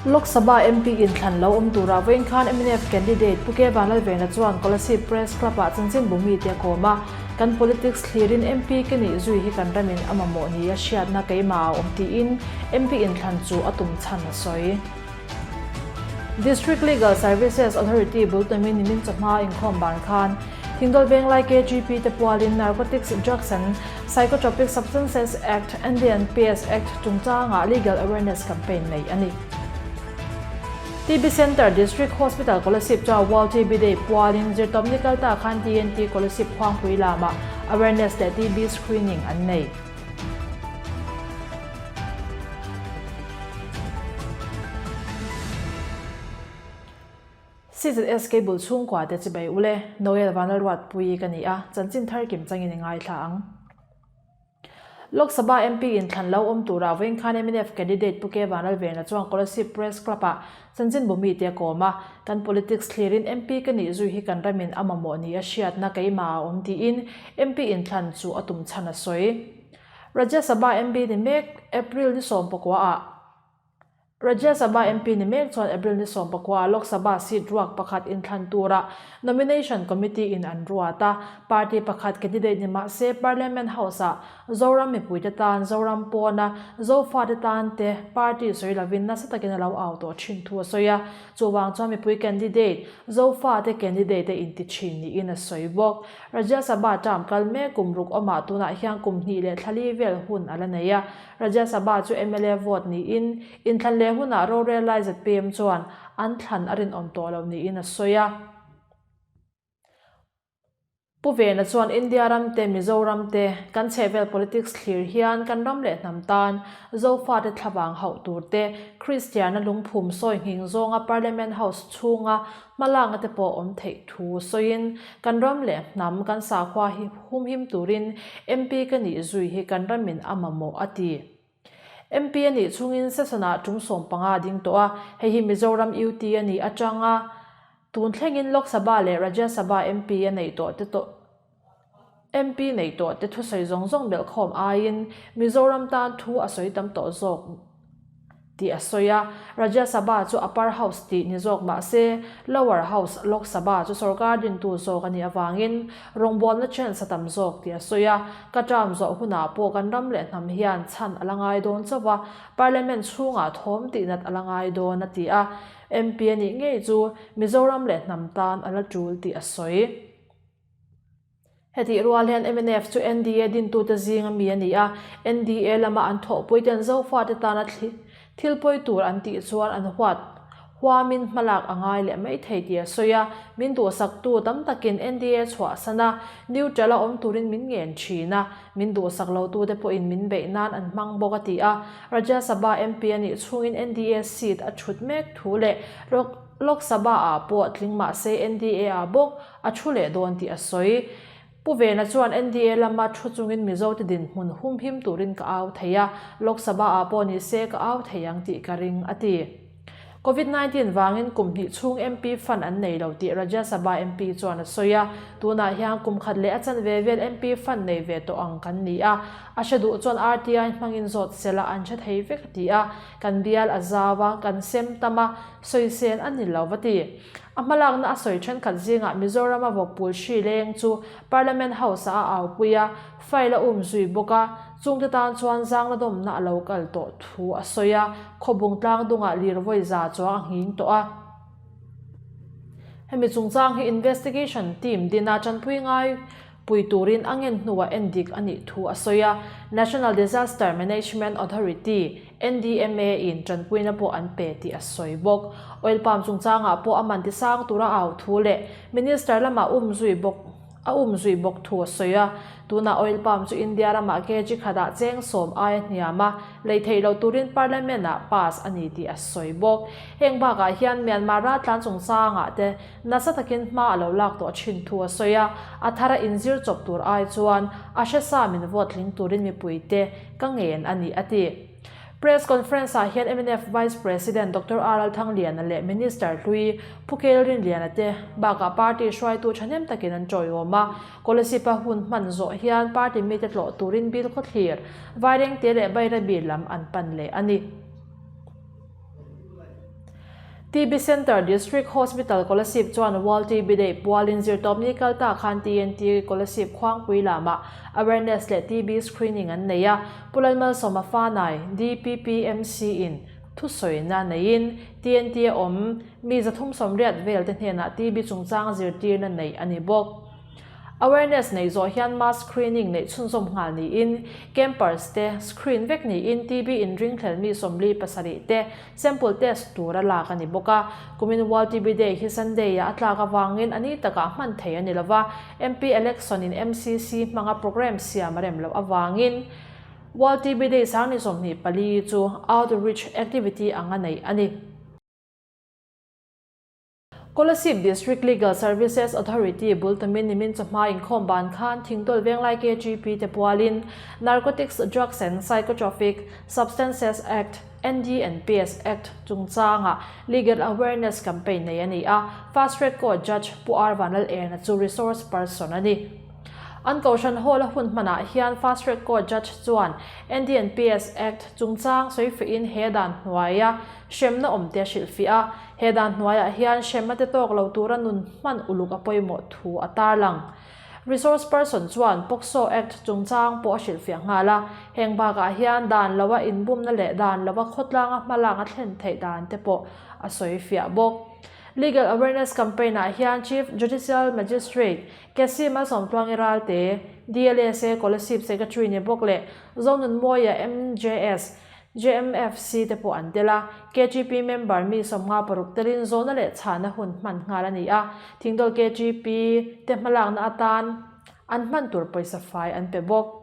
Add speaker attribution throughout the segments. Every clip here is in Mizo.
Speaker 1: Lok Sabha MP inthlan lo awm turah vawiin khan mnf candidate Pu K Vanlalvena chuan Kolasib Press Club-ah chanchinbu mite a kawm a, Kan politics thlirin MP ke nih zui hi kan ramin a mamawh nia hriatna keimah a awm tiin MP inthlan chu a tum chhan a sawi. District Legal Services Authority bul tumin nimin chawhma inkhawm ban khan Thingdawl Venglai KGP te pualin Narcotics Drugs and Psychotropic Substances Act, NDNPS Act, chungchangah Legal Awareness Campaign nei a ni. TB Centre District Hospital Kolasib chuan World TB Day pualin zirtawpni kal ta khan TNT Kolasib Khuangpui lamah Awareness leh TB Screening an nei. CZS Cable chhungkua te chibai ule, Noel Vanlalruatpuii ka ni a, chanchin thar kim changin i ngaithla ang. Lok Sabha MP in thlan lo awm tura vawiin khan mnf candidate Pu K Vanlalvena chuan Kolasib Press Club ah chanchinbu mite a kawm a, kan politics thlirin MP ka nih zui hi kan ramin a mamawh ni a hriatna keimah a awm tiin MP inthlan chu a tum chhan a sawi. Rajya Sabha MP ni mek April ni 19 ah Rajya Sabha MP ni mek chuan April ni 19 ah Lok Sabha seat ruak pakhat inthlan tura Nomination Committee in an ruat a, party pakhat candidate ni mah se Parliament House ah Zoram mipuite tan, Zoram pawna Zofate tan te party sawi lovin nasa takin a lo au tawh thin thu a sawi a, chuvang chuan mipui candidate, Zofate candidate a inti thin niin a sawi bawk. Rajya Sabha term kal mek kum ruk awmah tunah hian kum hnih leh thlali vel hun a la nei a, Rajya Sabha chu mla vote niin, inthlan leh hunah rorel lai zpm chuan an thlan a rinawm tawh lo niin a sawi a. Pu Vena chuan India ram te, Mizoram te, kan chhehvel politics thlir hian kan ram leh hnam tan Zofate thlavang hauh tur te, Kristiana lungphum sawi nghing zawnga Parliament House chhunga Hmalakna te pawh awm theih thu sawiin, kan ram leh hnam kan sakhua hi humhim turin MP ka nih zui hi kan ramin a mamawh a ti. MP a nih chungin session-ah tum 15 ding tawh a, hei hi Mizoram UT a nih atanga tun thlengin Lok Sabha leh Rajya Sabha MP a neih tawh te tawh MP neih tawh te thusawi zawng zawng belhkhawm aiin Mizoram tan thu a sawi tam tawh zawk tih a sawi a. Rajya Sabha chu Upper House tih ni zawk mah se, Lower House, Lok Sabha, chu sorkar dintu zawk a nih avangin rawngbawlna chance a tam zawk tih a sawi a. Ka term zawh hunah pawh kan ram leh hnam hian chhan a la ngai dawn chauh a, Parliament chhungah thawm tihnat a la ngai dawn a ti a. MP a nih ngei chu Mizoram leh hnam tan a la tul tih a sawi. Hetih rual hian mnf chu NDA dintute zinga mi a ni a, NDA lama an thawhpuiten Zofate tana thil pawi tur an tih chuan an huat huamin hmalak a ngai leh mai thei tih a sawi a, min duhsaktu tam takin NDA chhuahsan a, neutral a awm turin min ngen thin a, min duhsak lotute pawhin min beih nan an hmang bawk a ti a, Rajya Sabha MP a nih chhungin NDA seat a thut mek thu leh Lok Sabha ah pawh tling mah se NDA ah bawk a thu leh dawn tih a sawi. Pu Vena chuan NDA lama thu chungin Mizote dinhmun humhim turin ka au thei a, Lok Sabha ah pawh ni se ka au thei ang tih ka ring, a ti. Covid 19 vangin kum hnih chhung MP fund an nei lo tih Rajya Sabha MP chuan a sawi a, tunah hian kum khat leh a chanve vel MP fund nei ve tawh ang kan ni a, a hre duh chuan RTI hmangin zawt sela an hre thei vek a ti a, kan bial a zau a, kan sem tam a, Sawisel a ni lo va ti. A hmalakna a sawi thenkhat zingah Mizorama vawkpul hri leng chu Parliament House-ah a aupui a, file a um zui bawk a, chungte tan chuan zangla dawmna a lo kal tawh thu a sawi a, khawbung tlang dungah lir vawi za chuang a nghing tawh a. Hemi chungchang hi investigation team dina tanpui ngai pui turin a ngen hnuah endik a nih thu a sawi a, National Disaster Management Authority, NDMA, in tanpuina pawh an pe tih a sawi bawk. Oil palm chungchangah pawh a man tisang tura au thu leh Minister lamah umzui bawk a umzui bawk thu a sawi a. Tunah oil palm chu India ramah kg khatah cheng sawm aia hniam a, lei theih loh turin Parliament-ah pass a ni tih a sawi bawk. Heng bakah hian Myanmar raltlan chungchangah te Nasa takin hma a lo lak tawh thin thu a sawi a, a thara inzir chawp tur ai chuan a hre sa min vote tling turin mipuite ka ngen a ni, a ti. Press conference ah hian mnf Vice President Doctor RL Thangliana leh Minister hlui Pu Kel Rinliana te bakah party hruaitu thahnem takin an tawiawm a, Kolasib-a hun hman zawh hian party mite tlawh turin bill khawthlir, Vairengte leh Bairabi lam an pan leh a ni. TB Centre District Hospital Kolasib chuan World TB Day pualin zirtawpni kal ta khan TNT Kolasib Khuangpui lamah awareness leh TB screening an nei a, Pu Lalmalsawma Fanai, DPPMC in thusawina neiin TNT a awm mi 380 vel te hnenah TB chungchang zirtirna neih a ni bawk. Awareness neih zawh hian mass screening neih chhunzawm nghal niin campers te screen vek niin TB inringhlel mi 47 te sample test tura lak a ni bawk a. Kumin World TB Day hi Sunday ah a tlak avangin a ni takah hman thei a ni lova, MP election in MCC hmanga programme siam a rem loh avangin World TB Day 24 chu outreach activity anga neih a ni. Kolasib District Legal Services Authority bul tumin nimin chawhma inkhawm ban khan Thingtawl Venglai KGP te pualin Narcotics Drugs and Psychotropic Substances Act, NDNPS Act, chungchanga Legal Awareness Campaign nei a ni a, Fast Track Court Judge Pu R Vanlal Erna chu resource person a ni. An Kohhran Hall a hun hmanah hian Fast Track Court Judge chuan NDNPS Act chungchang sawifiahin he dan hnuaia hremna awmte a hrilhfiah a, He dan hnuaiah hian hremna te tawk lo tura nun hman uluk a pawimawh thu a tarlang. Resource person chuan POCSO Act chungchang pawh a hrilhfiah nghal a, heng bakah hian dan loa inbumna leh dan loa khawtlanga hmalak a thlen theih dan te pawh a sawifiah bawk. Legal Awareness Campaign-ah hian Chief Judicial Magistrate Cassie Malsawmtluangi Ralte, DLSA Kolasib Secretary ni bawk leh Zonunmawia MJS, JMFC te pawh an tel a, KGP member mi 56 telin zawhna leh chhahna hun hman nghal a ni a, Thingdawl KGP te hmalakna atan an hman tur pawisa fai an pe bawk.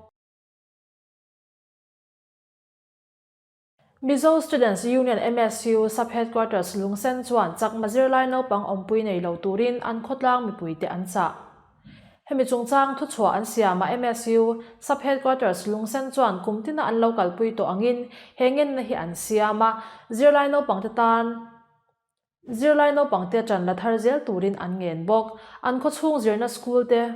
Speaker 1: Mizo Students Union, MSU, Sub Headquarters Lungsen chuan chakma zirlai naupang awmpui nei lo turin an khawtlang mipuite an chah. Hemi chungchang thuchhuah an siamah MSU Sub Headquarters Lungsen chuan kum tina an lo kalpui tawh angin he ngenna hi an siam a, zirlai naupangte tan zirlai naupangte ṭan la thar zel turin an ngen bawk. An khawchhung zirna school te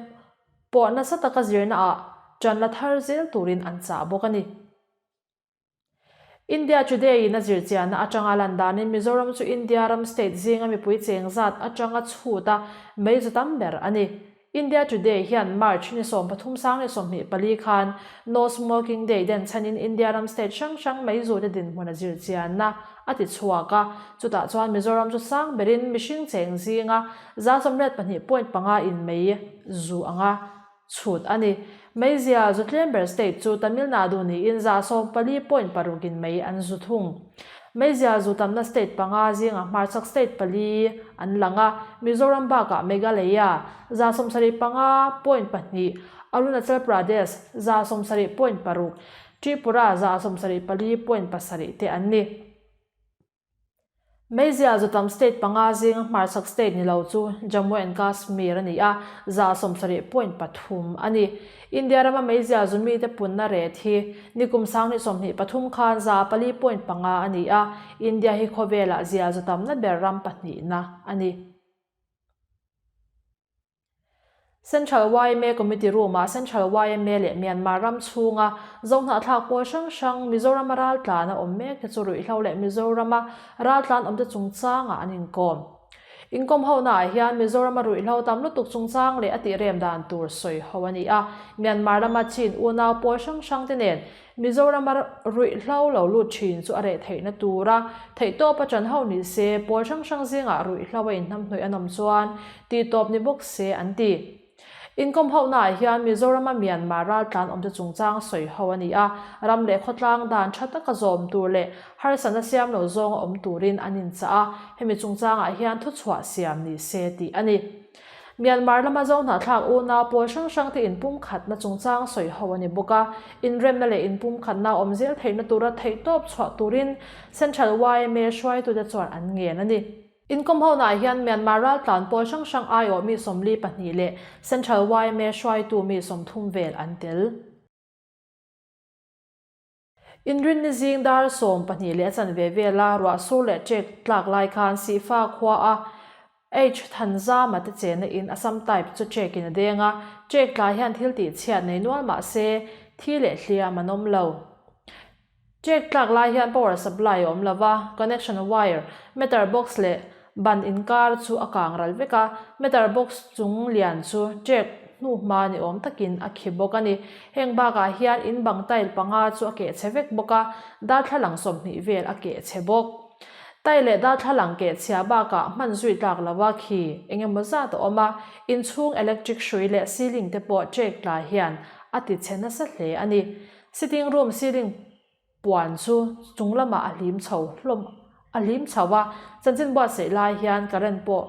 Speaker 1: pawh nasa taka zirnaah ṭan la thar zel turin an chah bawk a ni. India Today in a zirchianna atanga lan danin Mizoram chu India ram state zinga mipui cheng zat atanga chhut a mei zu tam ber a ni. India Today hian March ni 13 sang ni 24 khan No Smoking Day den chhanin India ram state hrang hrang mei zu te dinhmun a zirchianna a ti chhuak a. Chutah chuan Mizoram chu sang berin mihring cheng zinga 82.5 in mei zu anga chhut a ni. Meizia zu tlem ber state chu Tamil Nadu niin 14.6 in mei an zu thung. Meizia zu tamna state panga zinga hmarchhak state pali an lang a, Mizoram bakah Meghalaya 75.2, Arunachal Pradesh 70.6, Tripura 74.7 te an ni. Meizia zu tam state panga zinga hmarchhak state ni lo chu Jammu and Kashmir a ni a, 70.3 a ni. India rama meizia zu mite punna ret hi nikum 2023 khan 4.5 a ni a, India hi khawvelah zia zu tamna ber ram pahnihna a ni. Central yma Committee Room-ah Central yma leh Myanmar ram chhunga Zohnahthlak pawl hrang hrang Mizorama raltlan a awm mek te chu ruihhlo leh Mizorama raltlan awmte chungchangah an inkawm. Inkawm honaah hian Mizorama ruihhlo tam lutuk chungchang leh a tihrem dan tur sawi ho a ni a, Myanmar lama Chin unau pawl hrang hrang te nen Mizorama ruihhlo lo lut thin chu a reh theihna tura theihtawpa ṭan ho ni se, pawl hrang hrang zingah ruihhlo a inhnamhnawih an awm chuan tihtawp ni bawk se an ti. Inkawm honaah hian Mizorama Myanmar raltlan awmte chungchang sawi ho a ni a, ram leh khawtlang dan tha taka zawm tur leh harsatna siam lo zawnga awm turin an inchah a, hemi chungchangah hian thuchhuah siam ni se tih a ni. Myanmar lama Zohnahthlak unau pawl hrang hrang te inpumkhatna chungchang sawi ho a ni bawk a, inremna leh inpumkhatna awm zel theihna tura theihtawp chhuah turin Central yma hruaitute chuan an ngen a ni. Inkawm honaah hian Myanmar raltlan pawl hrang hrang aiawh mi 42 leh Central yma hruaitu mi 30 vel an tel. Inrinni zing dar 12 leh a chanve vela ruah sur leh ṭek tlak lai khan Sihfa khua a H Thanzama te chenna in Assam type chu ṭekin a deng a, ṭek tlai hian thil tih chhiat nei nual mah se thi leh hliam an awm lo. Check tlak lai hian power supply a awm lo va, connection wire, meter box leh ban inkar chu a kang ral vek a, meter box chung lian chu check hnuhma ni awm takin a khi bawk a ni. Heng bakah hian in bang tile panga chu a keh chhe vek bawk a, darthlalang 20 vel a keh chhe bawk. Tile leh darthlalang keh chhia bakah hman zui tlak lova khi eng emaw zat a awm a, inchhung electric hrui leh ceiling te pawh check tlai hian a ti chhe nasa hle a ni. Sitting room ceiling puan chu chung lamah a hlim chho hlawm a hlim chho a, chanchin buatsaih lai hian current pawh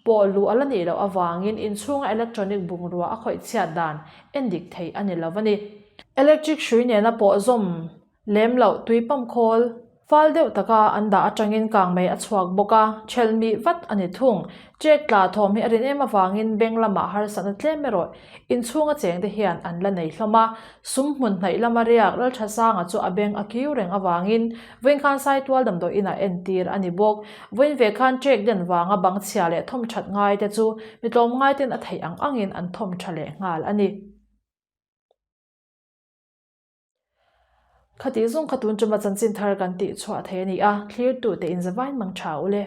Speaker 1: pawh luh a la nih loh avangin inchhunga electronic bungrua a khawih chhiat dan en dik theih a ni lo a ni. Electric hrui nena pawh zawm lem loh tui pump khawl Fal deuh taka an dah atangin kangmei a chhuak bawk a, ṭhelh mih vat a ni thung. Ṭek tla thawm hi a rin em avangin beng lamah harsatna tlem erawh inchhunga chengte hian an la nei hlawm a. Sum hmun hnaih lama riak Lalṭhasanga chu a beng a kiu reng avangin vawiin khan Saitual damdawi inah entir a ni bawk. Vawiin ve khan ṭek den vanga bang chhia leh thawm ṭhat ngaite chu mi tlawmngaiten a theih ang angin an thawm ṭha leh nghal a ni. Khatih zawng kha tun tuma chanchin thar kan tih chhuah thei a ni a, thlirtute inzavain mang tha u le.